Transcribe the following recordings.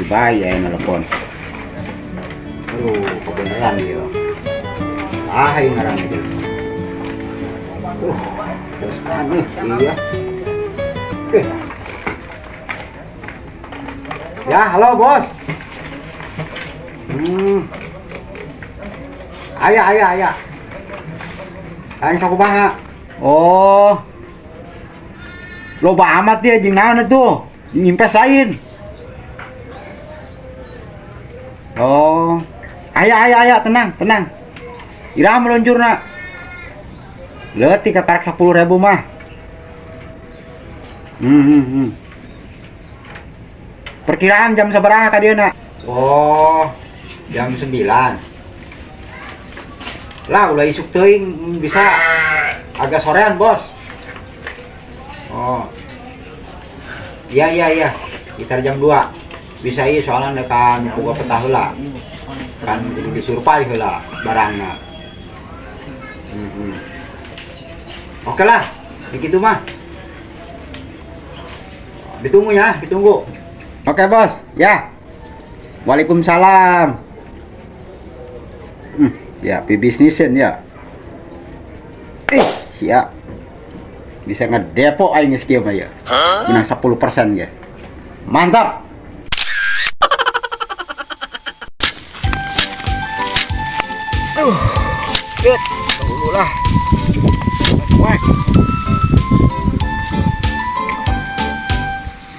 Lagi bae aya nelpon. Aduh, kebeneran dia. Ah, ini ngaran aja. Terus aneh, iya. Eh. Ya, halo bos. Aya, aya, aya. Aing sakumaha? Oh. Loba amat dia jeung naon atuh? Ngimpes lain. Oh. Aya, aya, aya, tenang, tenang. Iraha meluncurna. Leutik kakarak 10.000 mah. Perkiraan jam sabaraha ka dieuna? Oh, jam 9. Lah, ulah isuk teuing bisa agak sorean, Bos. Oh. Iya, iya, iya. Sekitar jam 2. Bisa ieu soalna kan boga petah heula. Kan kudu disurvey heula barangna. Oke lah, begitu mah. Ditunggu ya, ditunggu. Oke, Bos. Ya. Waalaikumsalam. Ya, pibisnisen ya. Siap. Bisa ngedepo aing geus kieu mah ya. Menang 10% ya. Mantap. Good. Dulu lah. Wah.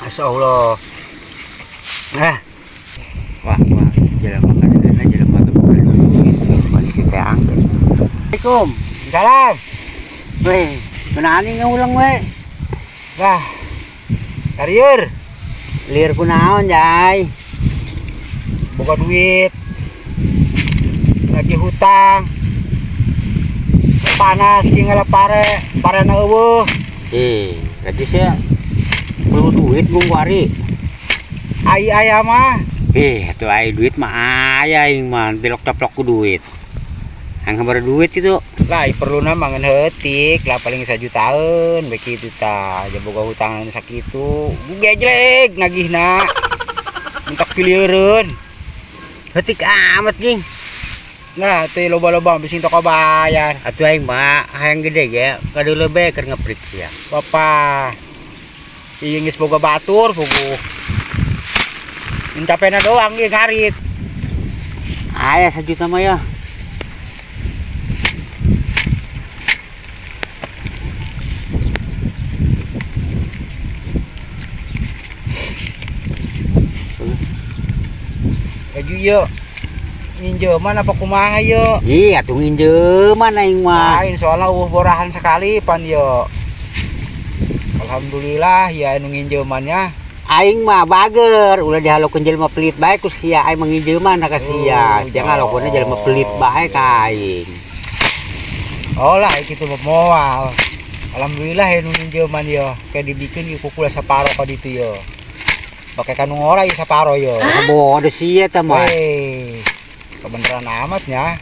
Masya Allah. Nah. Wah, wah, jelema kadeuleuna jelema teu boga duit, balik ke angkeun. Assalamualaikum. Salam. Weh, kunaon ngulang we? Lah. Karier. Lieur kunaon, Jai? Boga duit. Lagi hutang. Panas ki ngalepare, parena eueuh. Lagi sia perlu duit bung kuari. Ai aya mah. Atuh ai duit mah aya aing mah tilok coplok ku duit. Hang kabar duit itu. Lah, perluna mah ngan heutik, lah paling sajutaan bae kitu tah. Ja boga hutangan sakitu. Gejlek nagihna. Mentak pilieureun. Heutik amat, Ging. Nah, teh loba-loba bisi toko bayar. Atuh aing mah hayang gede ge, kadeuleu bae keur ngeprik sia. Papa. Ieu geus boga batur puguh. Minta pena doang ge ngarit. Aya sajuta mah ya. Baju ieu. Nginjeman apa kumaha ieu? Iya, atuh nginjeman aing mah. Lain soalna eueuh borahan sekali pan ieu. Alhamdulillah ya anu nginjemannya. Aing mah bager, ulah dihalokeun jelema pelit bae ku sia, aing mah nginjeman ka sia. Oh, Sia ngalokeunna jelema pelit bae ka aing. Oh lah kitu mah moal. Alhamdulillah ya nu nginjeman ieu, kayak dibikin ieu kukula saparo ka ditu ieu. Pake kanu ngora ieu saparo ieu. Bodoh sia teh mah. Weh. Kebeneran amatnya.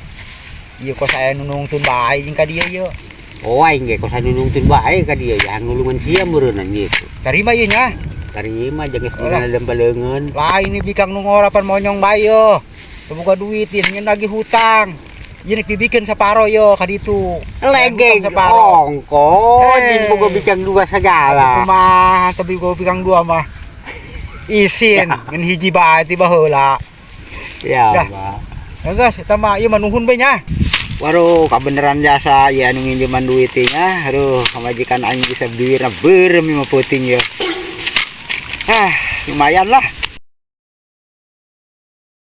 Ieu kok saya nunungtun bae jeung ka dieu ieu. Oh aing ge kok saya nunungtun bae ka dieu, ya nulungan sia meureunnan gitu. Tarima ieu nya. Tarima jeung geus Olah. dina lempeleungeun. Lah ini bikang nu ngora pan monyong bae ieu. Teu boga duit ieu nyen lagi hutang. Ieu nek dibikin saparo ieu ka ditu. Legeng Saparo. ongko jeung boga bikang dua sagala. Kumaha teu boga bikang dua mah. Isin ngan hiji bae ti baheula. Ya, Dah. Pak. Ya guys, eta mah ieu mah nuhun bae nya. Waduh, kabeneran jasa ieu anu nginjeman duit teh nya. Aduh, pamajikan aing bisa beureum ieu mah peuting ieu. Ah, lumayan lah.